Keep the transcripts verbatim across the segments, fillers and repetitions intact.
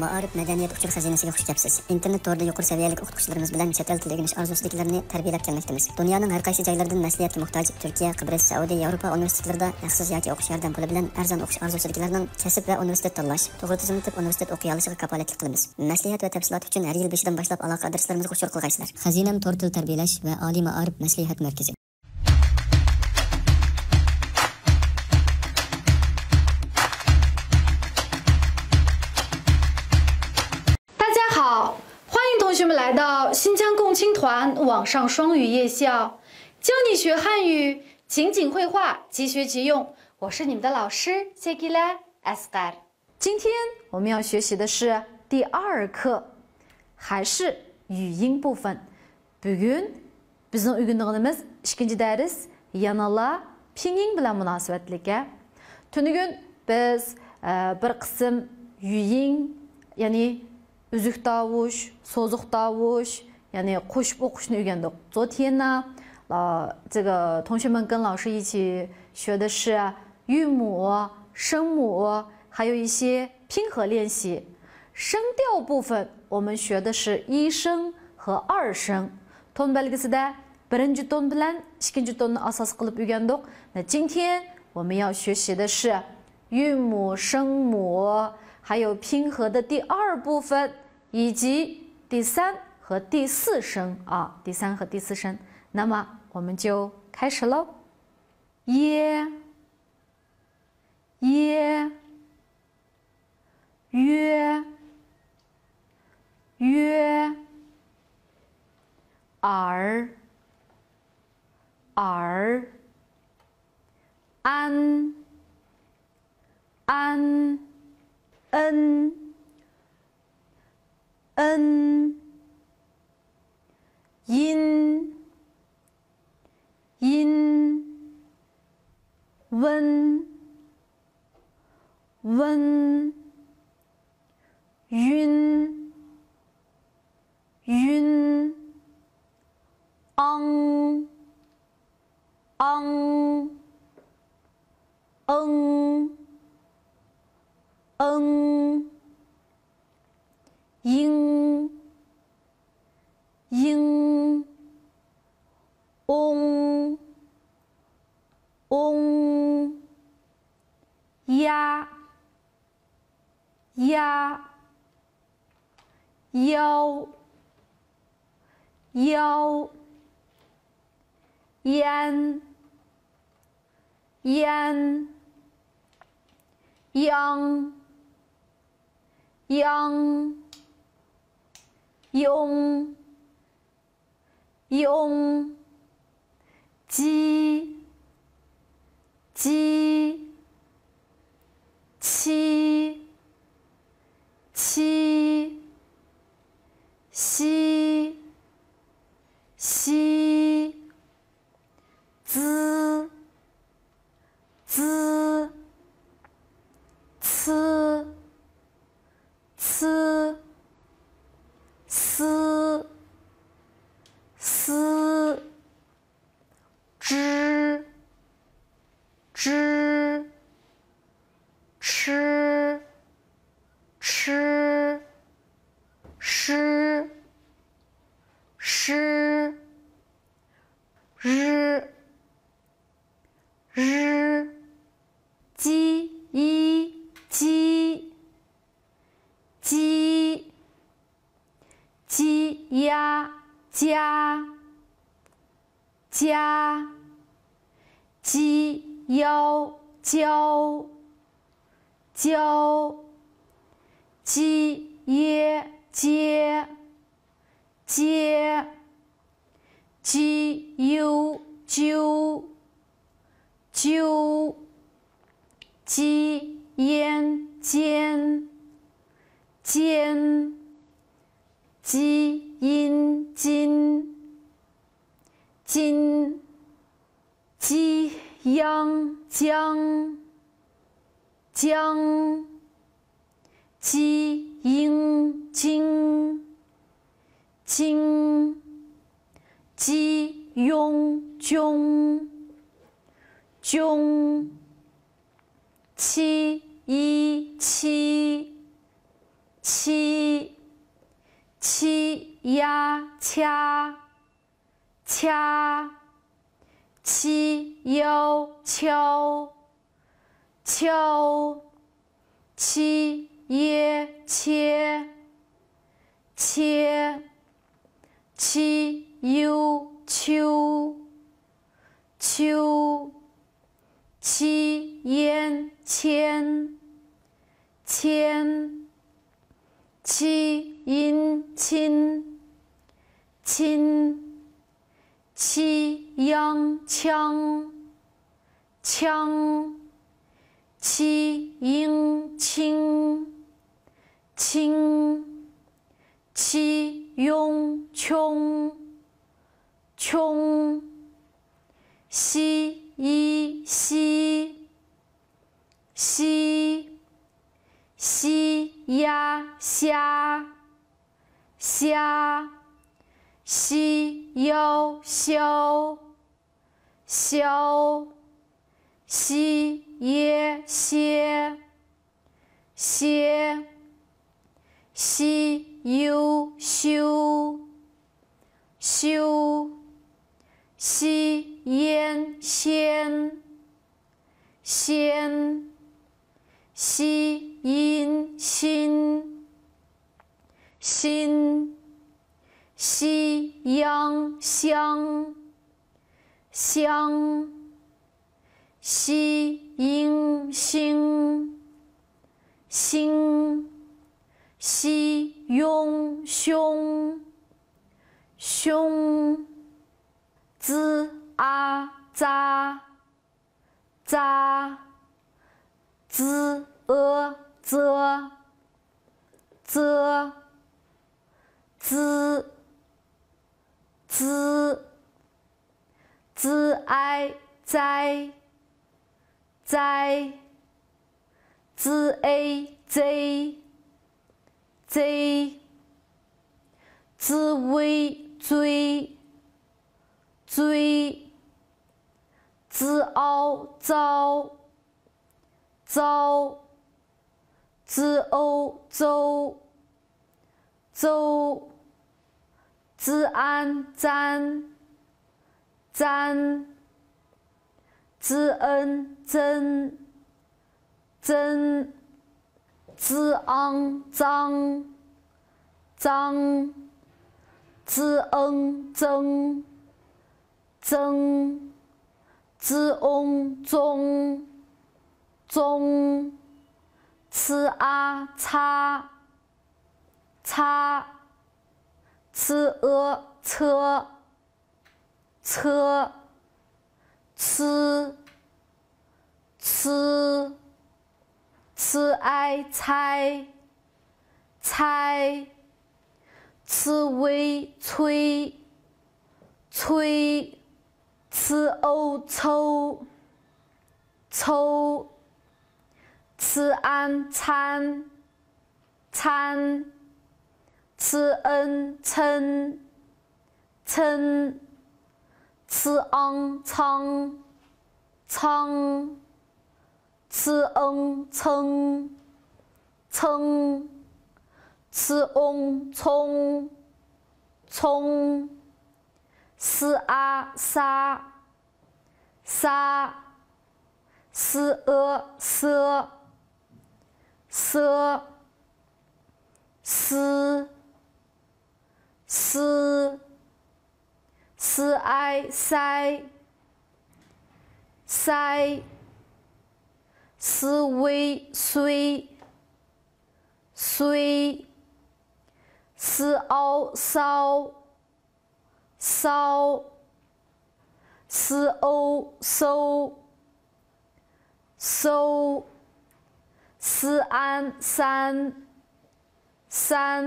مائارىپ مەدەنىيەت ئۇچۇر خەزىنىسىگە خۇش كەپسىز. ئىنتېرنېت تورىدا يۇقىرى سەۋىيەلىك ئوقۇتقۇچىلىرىمىز بىلەن چەت ئەل تىلى ئۆگىنىش ئارزۇسىدىكىلەرنى تەربىيەلەپ كەلمەكتىمىز. دۇنيانىڭ ھەر قايسى جايلىرىدىن مەسلىھەتكە موھتاج تۈركىيە، قىبرىس، سەئۇدى، ياۋروپا ئۇنىۋېرسىتېتلىرىدا ھەقسىز ياكى ئوقۇش ياردەم پۇلى بىلەن ئەرزان ئوقۇش ئارزۇسىدىكىلەرنىڭ كەسىپ ۋە ئۇنىۋېرسىتېت تاللاش، توغرا تىزىملىتىپ ئۇنىۋېرسىتېت ئوقۇيالىشىغا كاپالەتلىك قىلىمىز. مەسلىھەت ۋە تەپسىلات ئۈچۈن ھەر يىل بېشىدىن باشلاپ ئالاقە ئادرېسلىرىمىزغا ئۇچۇر قىلغايسىلەر. خەزىنەم تور تىل تەربىيەلەش ۋە ئالىي مائارىپ مەسلىھەت مەركىزى. 大家好，欢迎同学们来到新疆共青团网上双语夜校，教你学汉语，情景会话，即学即用。我是你们的老师 Segila Asghar。今天我们要学习的是第二课，还是语音部分。بۈگۈن بىزنىڭ ئۆگىنىدىغىنىمىز ئىككىنچى دەرس، يەنىلا پىڭيىڭ بىلەن مۇناسىۋەتلىك. تۈنۈگۈن بىز، ئە، بىر قىسىم يۈيىڭ، يەنى ئۈزۈك تاۋۇش، سوزۇق تاۋۇش، يەنى قوشۇپ ئوقۇشنى ئۆگەندۇق. 昨天呢，呃，这个同学们跟老师一起学的是韵母、声母，还有一些拼合练习。声调部分，我们学的是一声和二声。تون بەلگىسىدە بىرىنچى تون بىلەن ئىككىنچى توننى ئاساس قىلىپ ئۆگەندۇق. 那今天我们要学习的是韵母、声母，还有拼合的第二部分，以及第三和第四声啊，第三和第四声。那么我们就开始喽。 耶，耶，约，约，儿，儿，安，安，恩，恩，音， 音，温，温，晕，晕，昂，昂，嗯，嗯，英， 英，翁，翁，鸭，鸭，腰，腰，烟，烟，央，央，庸， 庸，鸡，鸡，七，七，西，西，滋，滋，呲，呲， 思，思，支，支，吃，吃，诗，诗，日，日，鸡，一，鸡， 鸡，鸡，鸭，家，家，鸡，腰，交，交，鸡，耶，接， 接，鸡，忧，揪，揪，鸡，烟，尖，尖，鸡，阴，金，金，鸡，央，江，江。 鸡，英，京，京，鸡，庸，邈，邈，七，一，七， چى، چى، يا، چيا، چيا. چى، ياۋ، چياۋ، چياۋ. چى، يې، چيې، چيې. چى، يۇ، چيۇ، چيۇ. چى، يېن، چيېن، چيېن. چى، يىن، چىن، چىن. چى، ياڭ، چياڭ، چياڭ. چى، يىڭ، چىڭ، چىڭ. چى، يۇڭ، چۇڭ، چۇڭ. شى، يى، شى، شى. شى، يا، شيا، شيا. شى، ياۋ، شياۋ، شياۋ. شى، يې، شيې، شيې. شى، يۇ، شيۇ، شيۇ. شى، يېن، شيېن، شيېن. شى، يىن، شىن، شىن. شى، ياڭ، شياڭ، شياڭ. شى، يىڭ، شىڭ، شىڭ. شى، يۇڭ، شۇڭ، شۇڭ. ཙى، ئا، ཙا، ཙا. ཙې، ئې، ཙې، ཙې. ཙې، ཙې. ཙې، ئەي، ཙەي، ཙەي. ཙې، ئېي، ཙېي، ཙېي. ཙې، ۋېي، ཙۇي، ཙۇي. ཙې، ئاۋ، ཙاۋ، ཙاۋ. ཙې، ئوۋ، ཙوۋ، ཙوۋ. ཙې، ئەن، ཙەن، ཙەن. ཙې، ئېن، ཙېن، ཙېن. ཙې، ئاڭ، ཙاڭ، ཙاڭ. ཙې، ئېڭ، ཙېڭ، ཙېڭ. ཙې، ئوڭ، ཙوڭ، ཙوڭ. ཚې، ئا، ཚا، ཚا. ཚې، ئې، ཚې، ཚې. ཚې، ཚې. ཚې، ئەي، ཚەي، ཚەي. ཚې، ۋېي، ཚۇي، ཚۇي. ཚې، ئوۋ، ཚوۋ، ཚوۋ. ཚې، ئەن، ཚەن، ཚەن. ཚې، ئېن، ཚېن، ཚېن. ཚې، ئاڭ، ཚاڭ، ཚاڭ. ཚې، ئېڭ، ཚېڭ، ཚېڭ. ཚې، ئوڭ، ཚوڭ، ཚوڭ. سې، ئا، سا، سا. سې، ئې، سې، سې. سې، سې. سې، ئەي، سەي، سەي. سې، ۋېي، سۇي، سۇي. سې، ئاۋ، ساۋ، ساۋ. سې، ئوۋ، سوۋ، سوۋ. سې، ئەن، سەن، سەن.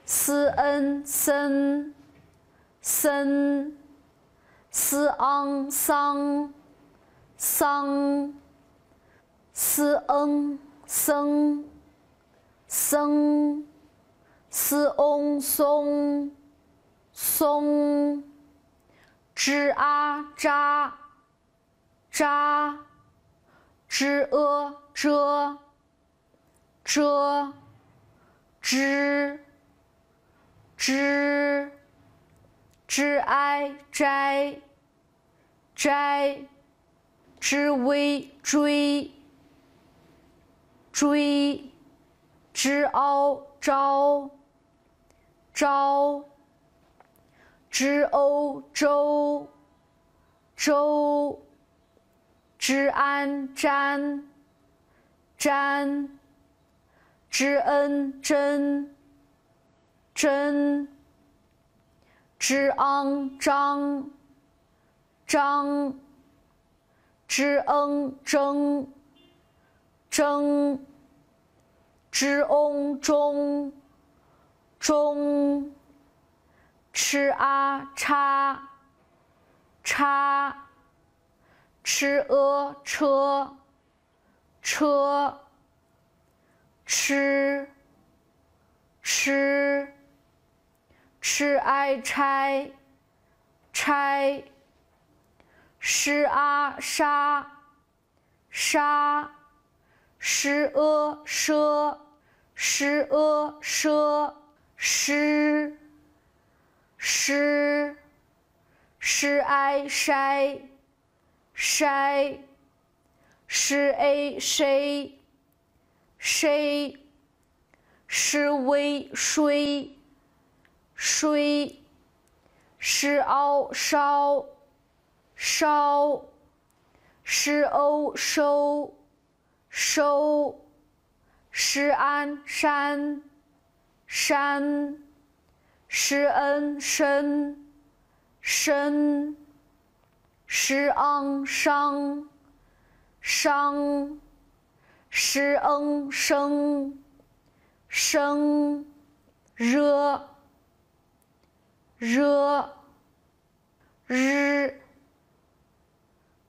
سې، ئېن، سېن، سېن. سې، ئاڭ، ساڭ، ساڭ. سې، ئېڭ، سېڭ، سېڭ. سې، ئوڭ، سوڭ، سوڭ. ژ، ئا، ژا، ژا. ژ، ئې، ژې، ژې. ژ، ژ، ژ ئاي ژاي، ژاي، ژ ۋې ژۇي، ژۇي، ژ ئاو ژاو، ژاو، ژ ئوۋ ژوۋ، ژوۋ، ژ ئان ژان، ژان، ژ ئېن ژېن، ژېن، ژ ئاڭ ژاڭ، ژاڭ، ژ ئېڭ ژېڭ، ژېڭ، ژ ئوڭ ژوڭ، ژوڭ، چ ئا چا، چا، چ ئې چې، چې، چ، چ، چ ئاي چاي، چاي، ش ئا شا، شا، ش ئې شې، ش ئې شې، ش، ش، ش ئاي شاي، شاي، ش ئې شې، شې، ش ۋې شې، شې، ش ئاو شاو، شاو، ش ئوۋ شوۋ، شوۋ، ش ئان شان، شان، ش ئېن شېن، شېن، ش ئاڭ شاڭ، شاڭ، ش ئېڭ شېڭ، شېڭ، ژ، ژ، ژ،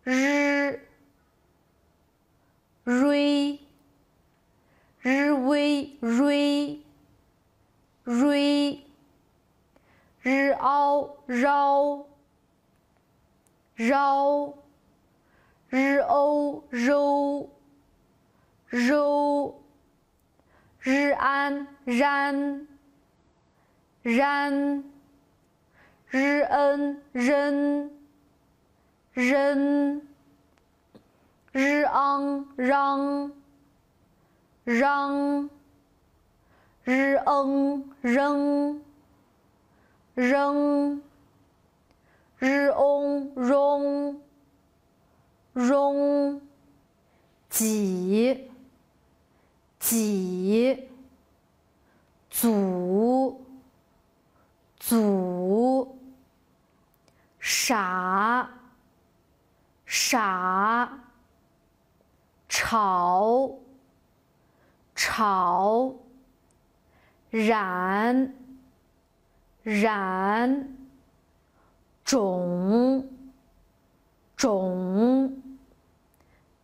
ژ، ژۇي، ژ ۋې ژۇي، ژۇي، ژ ئاۋ ژاۋ، ژاۋ، ژ ئوۋ ژوۋ، ژوۋ، ژ ئان ژان، ژان، ژ ئېن ژېن، ژېن، ژ ئاڭ ژاڭ، ژاڭ، ژ ئېڭ ژېڭ، ژېڭ، ژ ئوڭ ژوڭ، ژوڭ، 几，几，足，足，傻，傻，潮，潮，染， 染，种，种，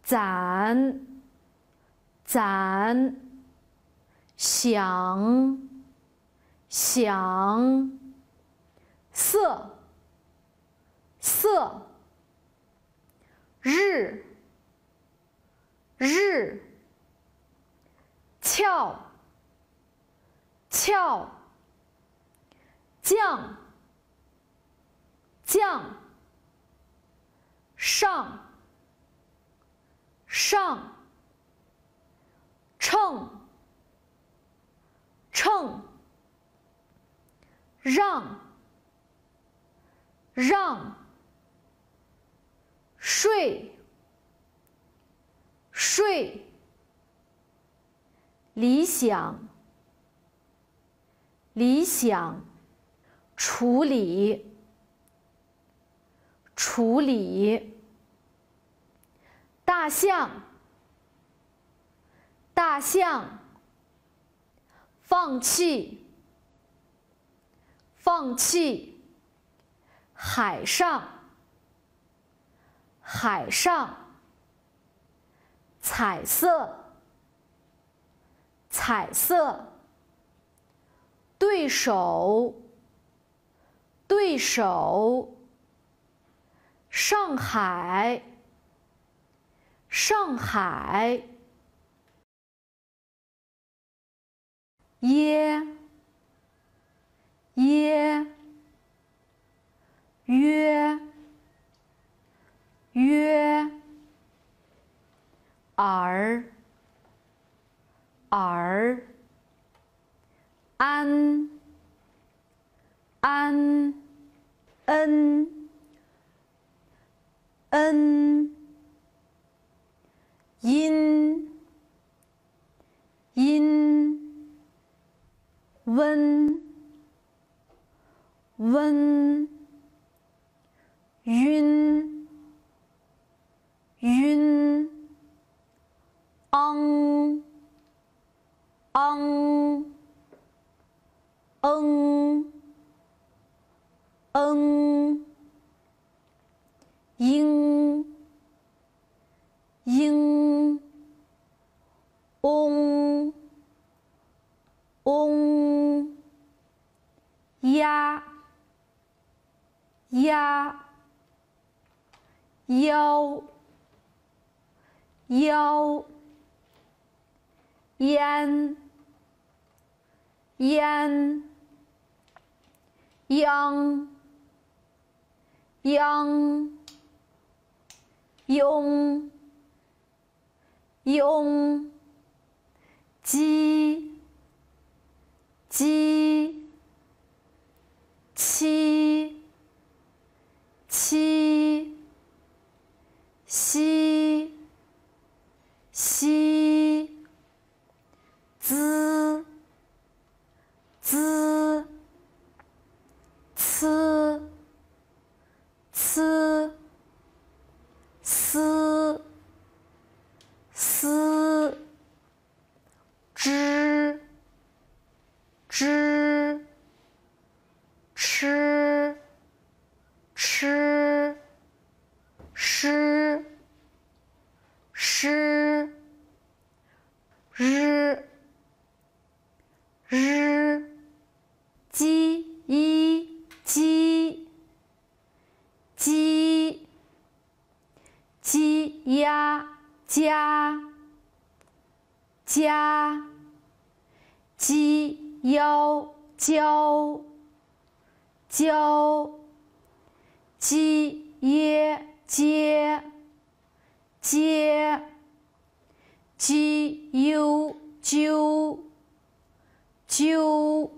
斩，斩，想，想，色，色，日， 日，翘，翘，降，降，上，上，秤，秤，让， 让，睡，睡，理想，理想，处理，处理，大象，大象，放弃， 放弃，海上，海上，彩色，彩色，对手，对手，上海，上海。ي، ي، يۆ، يۆ، ئار، ئار، ئان، ئان، ئىن، ئىن، يىن، يىن، ۋىن، ۋىن، يۈن، يۈن، ئاڭ، ئاڭ، ئىڭ، ئىڭ، يىڭ، يىڭ، ئوڭ، ئوڭ، يا، يا، ياۋ، ياۋ، يەن، يەن، ياڭ، ياڭ، يوڭ، يوڭ، جى، جى، چى، چى، شى، شى، ز، ز، س، س، س، س، ج، ج، ch، ch، sh، sh， ژ، ژ، ج، ي، ج، ج، ج، ي، ج، ج، ج، ي، ج، ج، ج، ي، ج。 接， 接，有，九，九，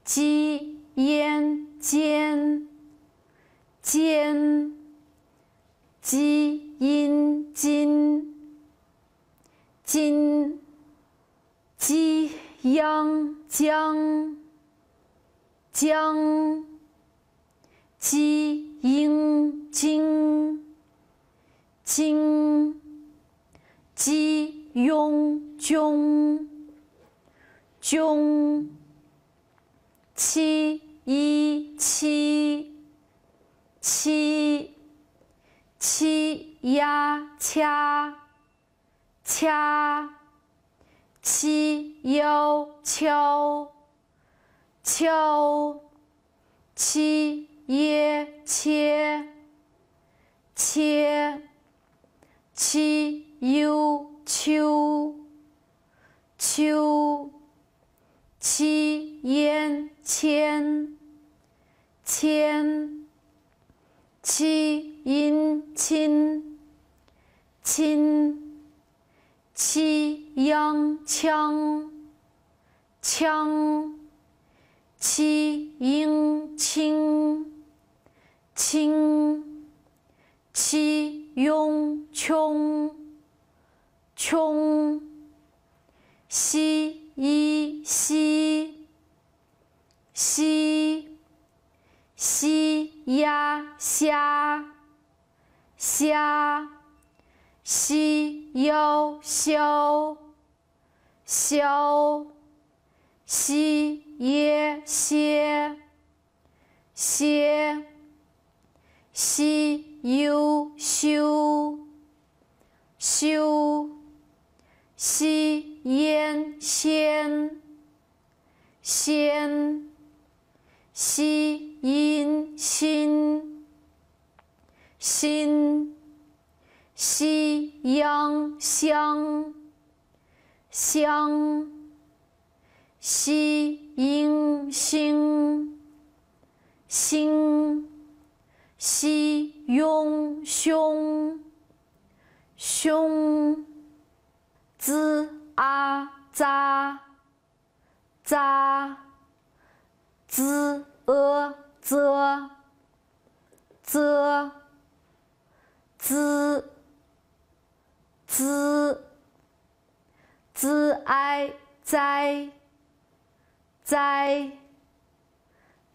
接，言，见，见，接，音，金，金，接，阳，江，江。 接，音，经，经，接，用，经，经，接，一，七，七，接，呀，掐， 掐，接，要，敲，敲，接，也，切，切，接，有，秋，秋，接，言，签，签，接，音，亲，亲。 接，阳，腔，腔，接，音，清，清，接，用，穷，穷，歇，一，息， 息，歇，呀，虾，虾，歇，要，消，消，歇，也，歇，歇，歇，有，休，休，歇，言，先， 先，歇，音，新，新，歇，阳，香，香，西音星，星，西用凶，凶，z a za，za，z e ze，ze，z，z，z i zai。在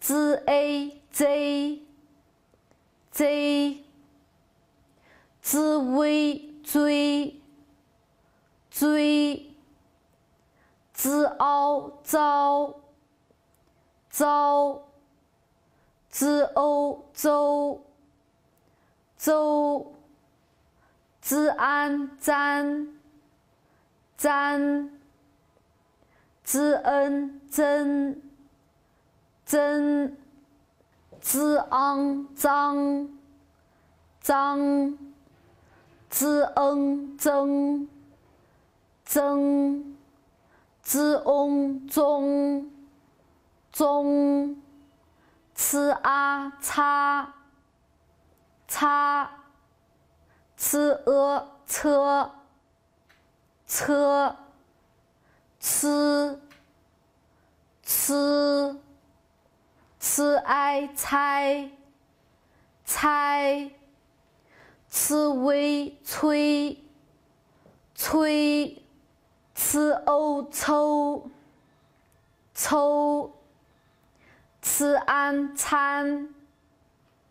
，z ei zei，zei，z ui zui，zui，z au zau，zau，z ou zou， zou，z an zan，zan，z en zen，zen，z ang zang，zang，z eng zeng，zeng，z ong zong，zong，c a ca， ca，c e ce，ce，c ce，c ai cai，cai，c ui cui，cui，c ou cou，cou，c an can，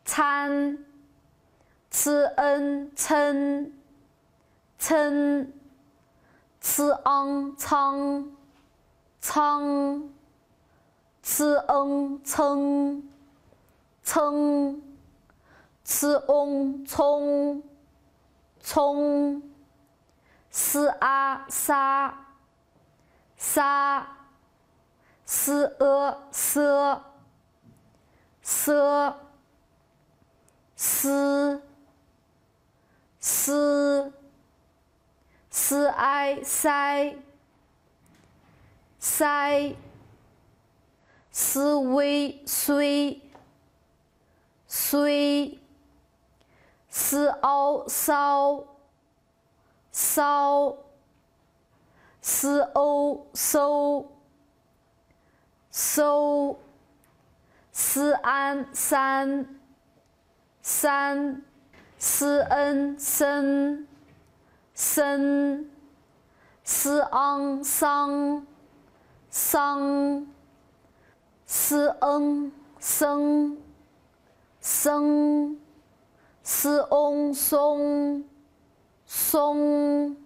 can，c en cen，cen，c ang cang，cang，c eng ceng，ceng，c ong cong，cong，c a sa， sa，s e se，se，c ce，ce，c ai sai，sai，c ui sui，sui，c au sau， sau，c ou sou，sou，c an san，san，c en sen，sen，c ang sang，sang，c eng seng，seng，c ong song， 松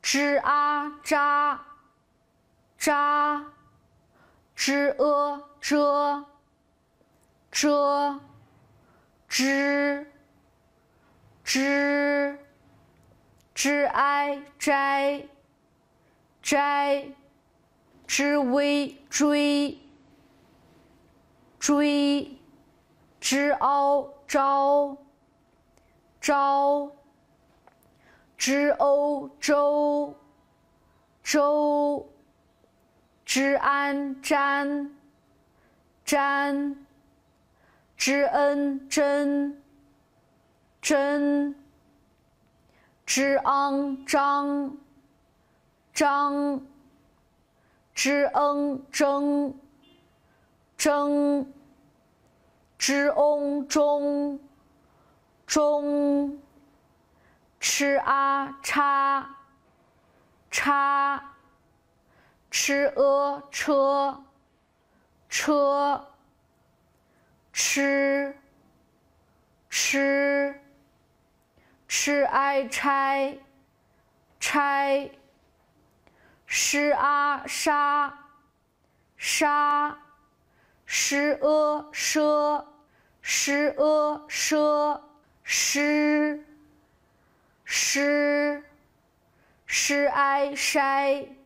，j a ja，ja，j e je，je，j，j ai jai，jai，j ui jui，jui，j au jau， 招，j o jou，jou，j an jan，jan，j en jen，jen，j ang jang， 张，j eng jeng，jeng，j ong jong，jong，ch a cha，cha，ch e che， che，che，ch ai chai，chai，sh a sha，sha，sh e she，sh e she，sh，sh ai shai，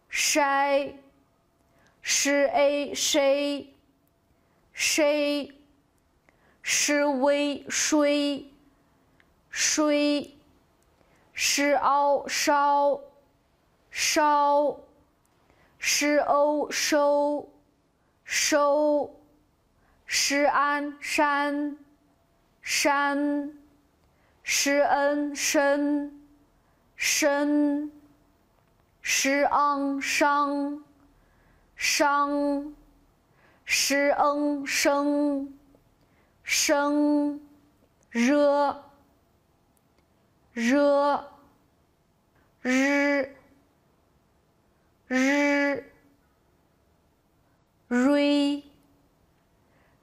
shai，sh ei shei，shei，sh ui shui，shui，sh ao shao，shao，sh ش ئو شو، شو. ش ئان شان، شان. ش ئېن شېن، شېن. ش ئاڭ شاڭ، شاڭ. ش ئېڭ شېڭ، شېڭ. ژ، ژ. ژ، ژ. ژۇي،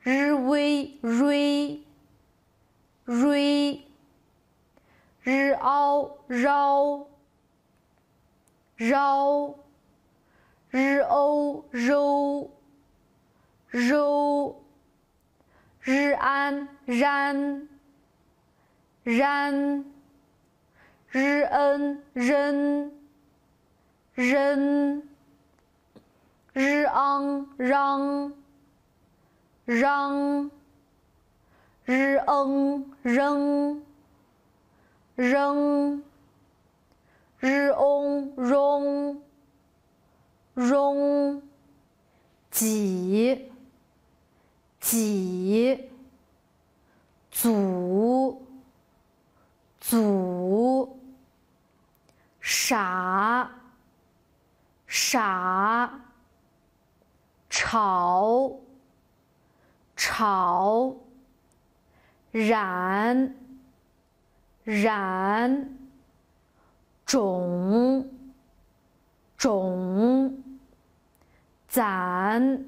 ژۇي، ژۇي، ژۇي. ژ ئاۋ ژاۋ، ژاۋ. ژ ئو ژوۋ، ژوۋ. ژ ئان ژان، ژان. ژ ئېن ژېن، ژېن. ژ ئاڭ ژاڭ، ژاڭ. ژ ئېڭ ژېڭ، ژېڭ. ژ ئوڭ ژوڭ، ژوڭ. ج، ج. ཛۇ، ཛۇ. ش، ش. چاۋ، چاۋ. ژان، ژان. ӝܘܢ، ӝܘܢ. ܙܢ،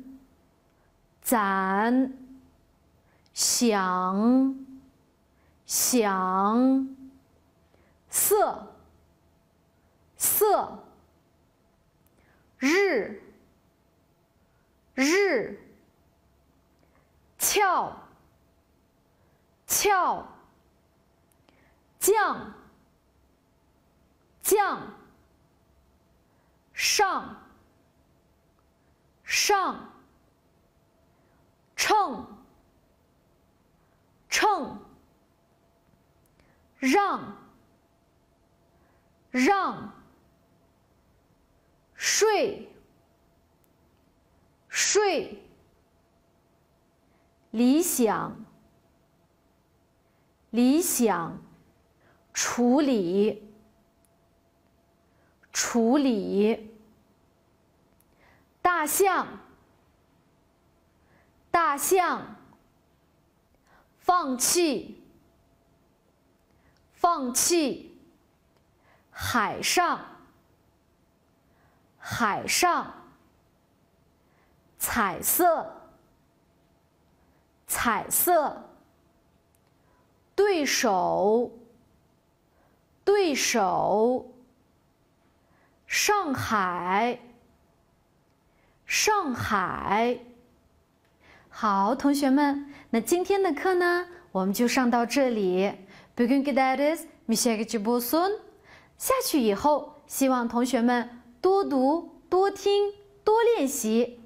ܙܢ. ཞང، ཞང. ས، ས. ژ، ژ. ཅའོ، ཅའོ. ཅང، ཅང. ཧྲང، ཧྲང. ཁྲང، ཁྲང. རང། རང་། ཧྲུའེ། ཧྲུའེ། 理想，理想。处理，处理。大象，大象。 放弃，放弃。海上，海上。彩色，彩色。对手，对手。上海， 上海。好，同学们，那今天的课呢，我们就上到这里。 بۈگۈنكى دەرس مۇشۇ يەرگىچە بولسۇن. 下去以后，希望同学们多读、多听、多练习。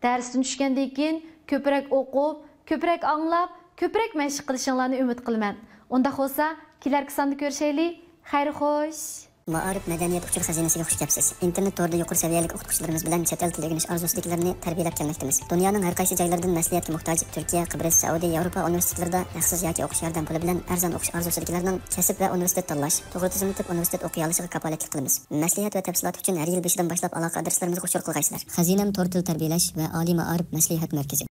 دەرستىن چۈشكەندىن كېيىن كۆپرەك ئوقۇپ، كۆپرەك ئاڭلاپ، كۆپرەك مەشىق قىلىشىڭلارنى ئۈمىد قىلىمەن. ئۇنداق بولسا، كېلەركى ساندا كۆرۈشەيلى. خەير خوش. مائارىپ مەدەنىيەت ئۇچۇر خەزىنىسىگە خۇش كەپسىز. ئىنتېرنېت تورىدا يۇقىرى سەۋىيەلىك ئوقۇتقۇچىلىرىمىز بىلەن چەت ئەل تىلى ئۆگىنىش ئارزۇسىدىكىلەرنى تەربىيەلەپ كەلمەكتىمىز. دۇنيانىڭ ھەر قايسى جايلىرىدىن مەسلىھەتكە موھتاج تۈركىيە، قىبرىس، سەئۇدى، ياۋروپا ئۇنىۋېرسىتېتلىرىدا ھەقسىز ياكى ئوقۇش ياردەم پۇلى بىلەن ئەرزان ئوقۇش ئارزۇسىدىكىلەرنىڭ كەسىپ ۋە ئۇنىۋېرسىتېت تاللاش، توغرا تىزىملىتىپ ئۇنىۋېرسىتېت ئوقۇيالىشىغا كاپالەتلىك قىلىمىز. مەسلىھەت ۋە تەپسىلات ئۈچۈن ھەر يىل بېشىدىن باشلاپ ئالاقە ئادرېسلىرىمىزغا ئۇچۇر قىلغايسىلەر. خەزىنەم تور تىل تەربىيەلەش ۋە ئالىي مائارىپ مەسلىھەت مەركىزى.